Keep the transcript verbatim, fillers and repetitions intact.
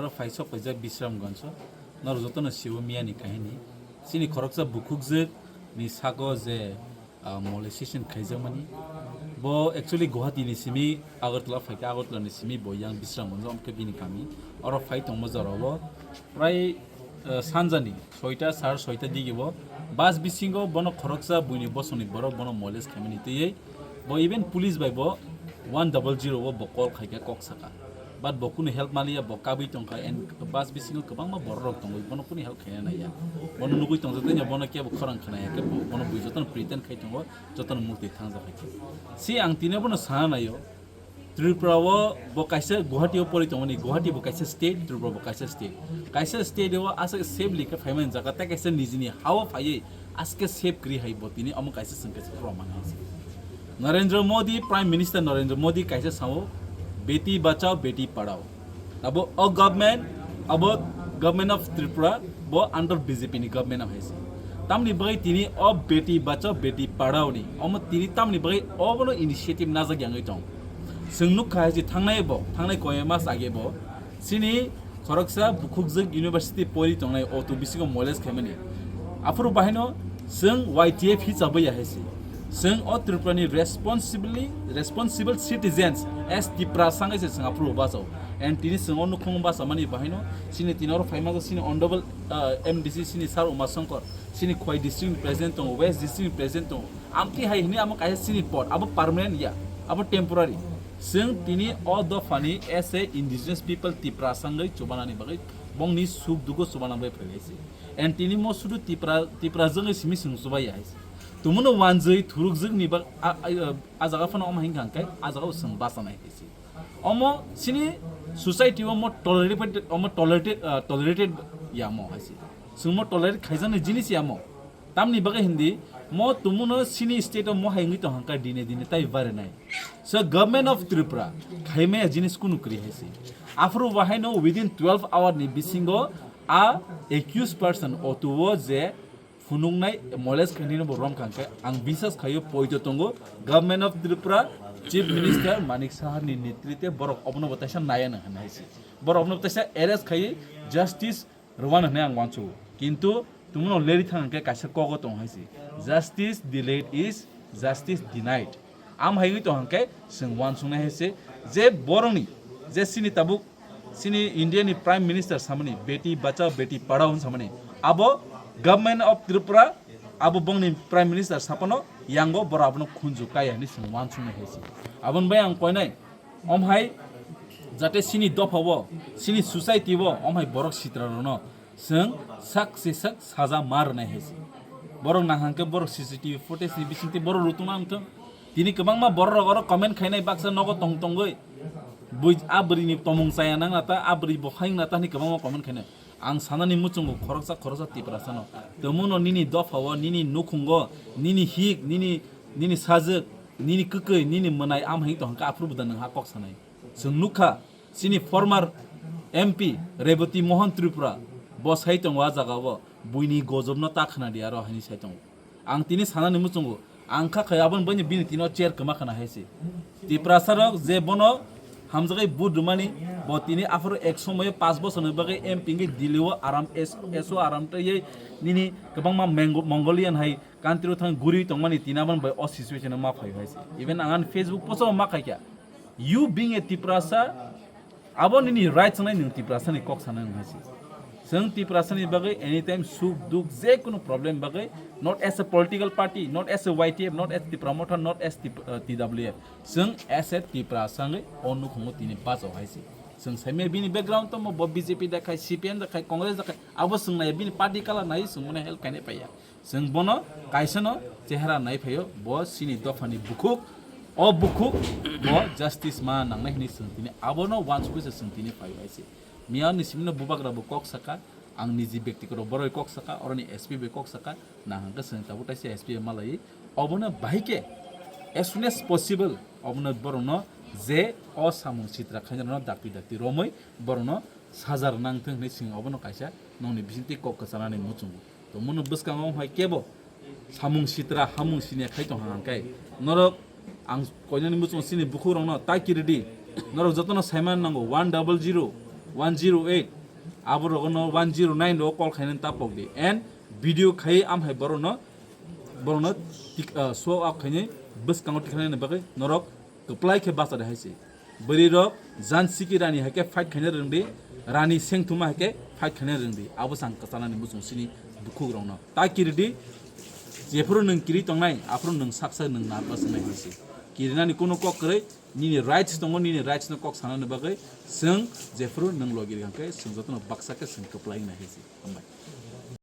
Phaisok paijak Bisramganjo, norok jotono siwo miyani kahini. Chini khoroksa bukhukjwk ni sago je, ah, molestation khaijakmani. Bo actually Guwahati ni simi Agartala phaikha, Agartala ni simi bo yang Bisramganjo, omkhe bini kami. Oro phai tongma jorao prai, ah, sanjani soita, sar soita digi bo bus bisingo bono khoroksa buini bosongni borok bono molest khaimani twiwi. Bo even police bai bo one double zero o bo call khaikha, kok sakha. But bo kunu help maliya, bo kabui tongkha, and bus bisingo kwbangma borok rok tongo, bono kunu help khaina naiya. Bono nugui tongjak tanya, bono kebo khorang khnaya khe bo-, bono bui jotono pretend khai tongo, jotono murti thangjak hai khe. Si ang tini bono sana naio, Tripura o bo kaisa Guwahati o pori tongmani, Guwahati bo kaisa state, Tripura bo kaisa state. Kaisa state o aswk safely khe phaimani jaga, tei kaisa nijini ha o phaiwi aswk khe safe kwrwi hai bo tini omo kaisa chwng kaisa proman hai se. Narendra Modi, Prime Minister Narendra Modi kaisa sao, "Beti bachao, beti padhao." Abo o government, abo Government of Tripura, bo under B J P ni government hai se. Tamni bagwi tini o beti bachao, beti padhao ni, omo tini tamni bagwi obono initiative najak yangwi tong. Chwng nukha hai se thangnai bo, thangnai koi mas age bo, chini khoroksa bukhukjwk university pori tongnai, o tu bisingo molest khaimani. Aphuru bahaino chwng Y T F hi chabwi ya hai se. Chwng o Tripura ni responsibly, responsible citizens as Tiprasa wngwi se chwng aphuru bachao. And tini chwng o nukhung bachamani bahaino chini tini oro phaima chini honorable, ah, M D C chini Sir Uma Shankar, chini Khowai district ni president tongo, West district ni president tongo. Amtwi hai hwnwi amo kaisa chini pod, abo permanent ya, abo temporary. Chwng tini o dophani as a indigenous people Tiprasa wngwi chubanani bagwi bongni suk dugo chubana bagwi phailai se. And tini mo sudu Tipra, Tipra jwngwi simi chwng chubai ya hai se. Tumuno wanjwi thurukjwkni bak-, a, a, a jaga phano omo hinkha hwnkhe a jaga o chwng bachanai hai se. Omo chini society o mo tolerated, omo tolerated, ah, tolerated ya mo hai se. Chwng mo tolerate khaijaknai jinis ya mo. Tamni bagwi hindi mo tumuno chini state o mo hai wngwi tong hwnkha dine dine tai barinai. So Government of Tripura khaimaya jinis kunu kwrwi hai se. Aphuru bahaino within twelve hour ni bisingo a accused person o tuo je phunuknai molest khainai no bo romkha hwnkhe ang bisas khaio poito tongo Government of Tripura, Chief Minister Manik Saha ni netritwe borok obono bo taisa naya nang hwnwi hai se. Borok obono bo taisa arrest khaiwi justice rwna hwnwi ang uansugo. Kintu tumuno leri thang hwnkhe kaisa kogo tong hai se, "Justice delayed is justice denied." Am hai wngwi tong hwnkhe chwng uansuknai hai se je borokni je chini tabuk chini India ni Prime Minister samani "Beti bachao, beti padhao" hwn samani, abo Government of Tripura abo bongni Prime Minister saphano yango borok abono khunju kaya hwnwi chwng uansuknai hai se. Aboni bai ang koinai Om hai jate chini dopha o, chini society o, om hai borok sitra rokno chwng sak se sak saja ma rwnai hai se. Borok nang hwnkhe borok C C T V footage ni bisingtwi borok rutungna wngthwng. Tini kwbangma borok rok oro comment khainai baksa nogo tong tongwi. Bui a bwrwi ni tomung chaya nang na ta, a bwrwi bo hai wng na ta hwnwi kwbangma comment khainai. Ang sanani muchungo khoroksa khoroksa Tiprasano. Tongmuno nini dopha o, nini nukhungo, nini hik, nini, nini sajwk, nini kwkwi, nini mwnai, am hai tong hwnkhe aphuru bo da nwng ha kok sanai. Chwng nukha, chini former M P Reboti Mohan Tripura, bo sai tongo a jaga o, buini gojobno ta khna di aro haini sai tongo. Ang tini sanani muchungo, ang kha khai aboni baini bini tino chair kwma khna hai se. Tiprasa rok je bono hamjagai vote rwmani, bo tini aphuru ek somoyo panch bosorni bagwi M P wngwi Delhi o aram S-, S O aram tei nini kwbangma Mengo-, Mongolian hai country o thang guri tongmani tini aboni bai o situation o ma phai hai se. Even ang ani Facebook post o ma khaikha. You being a Tiprasa, abo nini right sanai nwng Tiprasa ni kok sanai nwng hai se. Chwng Tiprasa ni bagwi anytime suk duk je kunu problem bagwi, not as a political party, not as a Y T F, not as Tipra Motha, not as Tip-, uh, T W F. Chwng as a Tiprasa wngwi o nukhungo tini bachao hai se. Chwng saimaya bini background tongmo, bo B J P da khai, C P M da khai, Congress da khai, abo chwng naiya bini party colour nai chwng mane help khainai paiya. Chwng bono kaisano chehara nai phaio, bo chini dophani bukhuk, o bukhuk bo justice ma nangnai hwnwi chwng tini abono uansugwi se chwng tini phaio hai se. Miyani simino bubagra bo kok saka, ang niji bektigoto boroi kok saka, oroni S P bai kok saka, nang hwnkhe chwng tabuk taisa S P bai malai, obono bahai khe as soon as possible obono borokno je o samung sitra khainai rokno dakti dakti romwi borokno saja rwna wngthwng hwnwi chwng obono kaisa nokni bisingtwi kok kwchanani muchungo. Tongmano bwskango hai kebo samung sitra hamung siniya khai tong hang kai. Norok ang koinani muchung chini bukhuk rokno tai kiri di. Norok jotono saiman nango one double zero, one zero eight, Abo rogo no one zero nine rogo call khainani ta pok di. And video khai am hai boro no, boro no tik, ah, show up khainai bwskango tikhlainani bagwi norok kwplai khe bacha de hai se. Bwrwi rok Jansiki Rani hai khe fight khaina rwng di, Rani Sengthuma hai khe fight khaina rwng di. Abo sang kwchalani muchung sini bukhuk rok no. Ta kiri di, jephuru nwng kiri tongnai, aphuru nwng saksa nwng narwkna swngnai hai se. Kirinani kuno kok kwrwi, nini rights tongo, nini rights no kok sanani bagwi chwng jephuru nwng logi rwkha khe chwng jotono baksa khe chwng kwplai wngnai hai se. Hambai.